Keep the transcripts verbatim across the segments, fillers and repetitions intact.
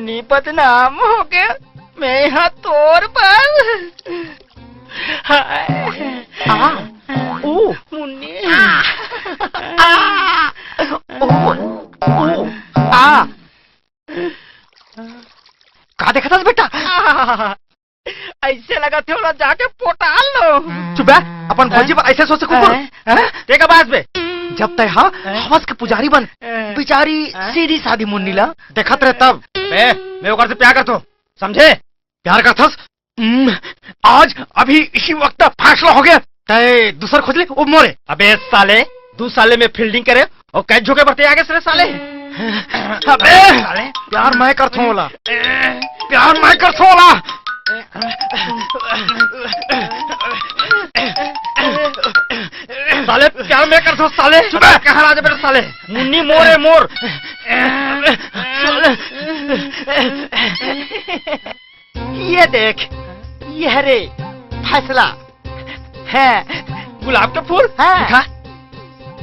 मुन्नी बदनाम हो गया, मैं यहाँ तोर बर। हाय। आ, ओ। मुन्नी। आ, आ, ओ, ओ, आ। का देखत हस बेटा? आ, ऐसे लगत हे ओला जाके पोटाल लो। चुप बे, अपन भौजी बर ऐसे सोचे कुकुर। हैं? हैं? तें का बास बे? जब तैं हा हैं? हवस के पुजारी बन, हैं? बिचारी हैं? सीधी सादी मुन्नी ला देखत रहे तब। बे, मैं ओकर से प्यार करथों, समझे? प्यार करथस? हम्म, आज अभी इसी वक्त फैसला हो गया। तैं दूसर खोज ले, वो मोरे। अबे साले, दू साले में फील्डिंग करे अउ कैच झोंके बर तैं आगे से रे साले। अबे, साले। प्यार मैं करथों ओला। प्यार मैं करथों ओला। साले, प्यार मैं करथों साले। चुप बे। कहाँ राजा बेटा साले? मुन्नी मोर हे, मोर। साले। ये देख, ये रे फैसला। हैं। गुलाब के फूल? हैं। दिखा।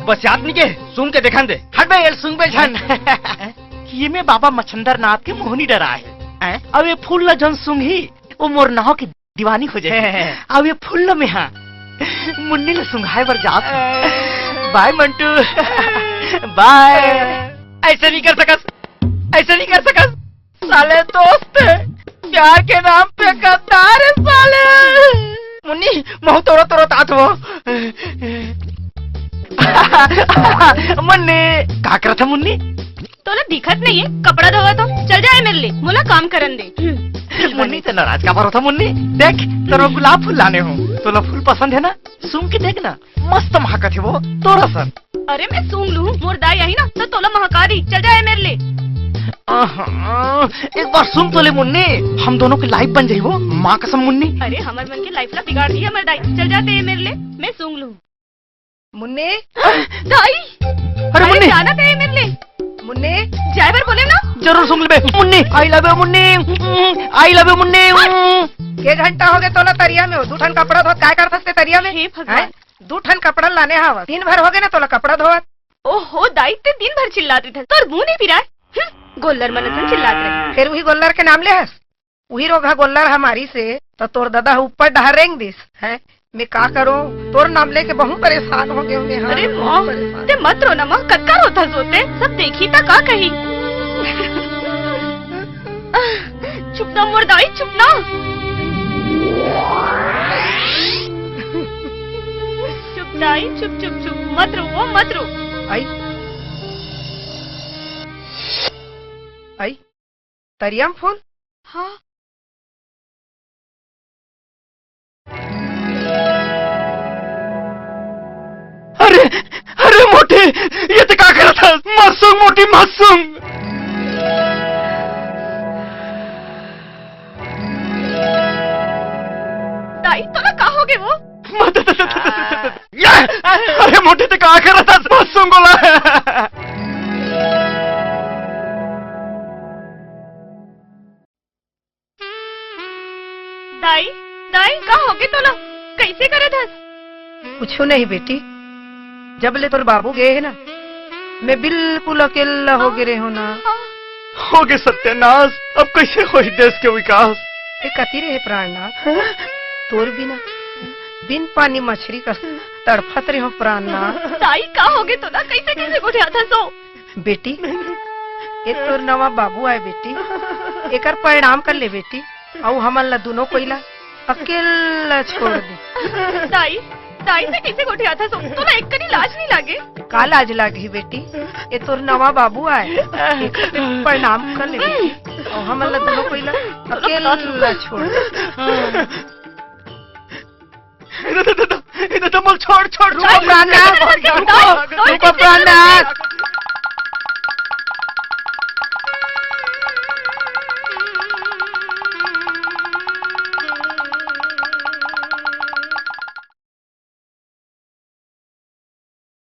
बस याद नहीं के, सूंघ के देखन दे। हट बे, एला सूंघबे झन। ये में बाबा मछंदर नाथ के मोहनी डराय हे। हैं? अउ ये फूल ला जउन सूंघही, वो मोर नाव के दीवानी हो जाही। अउ ये फूल ला में हा मुन्नी ला सूंघाय बर जात हँव। बाय मंटू। बाय। ऐसे नहीं कर सकस, ऐसे नहीं कर सकस। साले दोस्त हे, प्यार के नाम पे गद्दार हे साले। मुन्नी, महूँ तोरो तोरो तात हो। मुन्नी, का करत हे मुन्नी? तोला दिखत नहीं हे, कपड़ा धोवत हँव, चल जा ए मेर ले, मोला काम करन दे। मुन्नी, तैं नाराज काबर होथस मुन्नी? देख, तोरो गुलाब फूल लाने हँव, तोला फूल पसंद हे ना? सूंघ के देख ना, मस्त महकत हे वो, तोर असन। अरे मैं सूंघ लूँ, मोर दाई आही ना, त तोला महका दिही, चल जा ए मेर ले। आहा, एक बार सूंघ तो ले मुन्नी, हम दोनों के लाइफ बन जाही वो, माँ कसम मुन्नी। अरे हमर मन के लाइफ ला बिगाड़ दिही हमर दाई, चल जा तैं ए मेर ले, मैं सूंघ लूँ। मुन्नी। दाई। अरे अरे मुन्नी। जा ना तैं ए मेर ले। मुन्नी। जाय बर बोलेंव ना। जरूर सूंघ लेबे Munni, I love you Munni, I love you Munni. के घंटा हो गे तोला तरिया में हो, दू ठन कपड़ा धोत काय करथस तैं तरिया में? हे भगवान। हैं? दू ठन कपड़ा लाने हवस, दिन भर हो गे ना तोला कपड़ा धोवत। ओहो दाई, तैं दिन भर चिल्लात रहिथस, तोर मुँह नहीं पिराय। हम्म, गोल्लर मन असन चिल्लात रहे। फेर उही गोल्लर के नाम ले हस? उही रोगहा गोल्लर ह मारिस हे, त तोर ददा ह ऊपर डहर रेंग दिस। हैं? मैं का करों? तोर नाम लेके बहुत परेशान हो गे हँव मैं, हाँ, अरे बहुत माँ, परेशान। तैं मत रो ना माँ, कतका रोथस ओ तैं, सब देखही त का कही। चुप ना मोर दाई, चुप ना। चुप दाई, चुप, चुप, चुप, मत रो ओ, मत रो। आई। आई। तरिया म फूल? हाँ। अरे, अरे मोटी, ये तैं का करत हस? मत सूंघ मोटी, मत सूंघ। दाई, तोला का हो गे वो? मत, ये, अरे मोटी, तैं का करत हस? मत सूंघ ओला। दाई, दाई, का हो गे तोला? कइसे करत हस? कुछु नहीं बेटी, जब ले तोर बाबू गे हे ना, मैं बिल्कुल अकेल्ला हो गे रेहेंव ना। हो गे सत्यानाश, अब कइसे होही देश के विकास? तैं कति रहे प्राणनाथ, तोर बिना बिन पानी मछरी कस तड़फत रेहेंव प्राणनाथ। दाई, का हो गे तोला? कइसे, कइसे गोठियाथस ओ? बेटी, ए तोर नवा बाबू आय बेटी, एकर प्रणाम कर ले बेटी, अउ हमन ला दुनों कोई ला अकेल्ला छोड़ दे। दाई, दाई, तैं कइसे गोठियाथस ओ? तोला एक कनी लाज नहीं लागे? का लाज लागही बेटी, ए तोर नवा बाबू आय, एकर प्रणाम कर ले बेटी, अउ हमन ला दुनों कोई ला अकेल्ला छोड़ दे। ए ददा, ददा, ए ददा, मोला छोड़, छोड़, रुको छोड़। प्राणनाथ, रुको, रुको, रुको प्राणनाथ।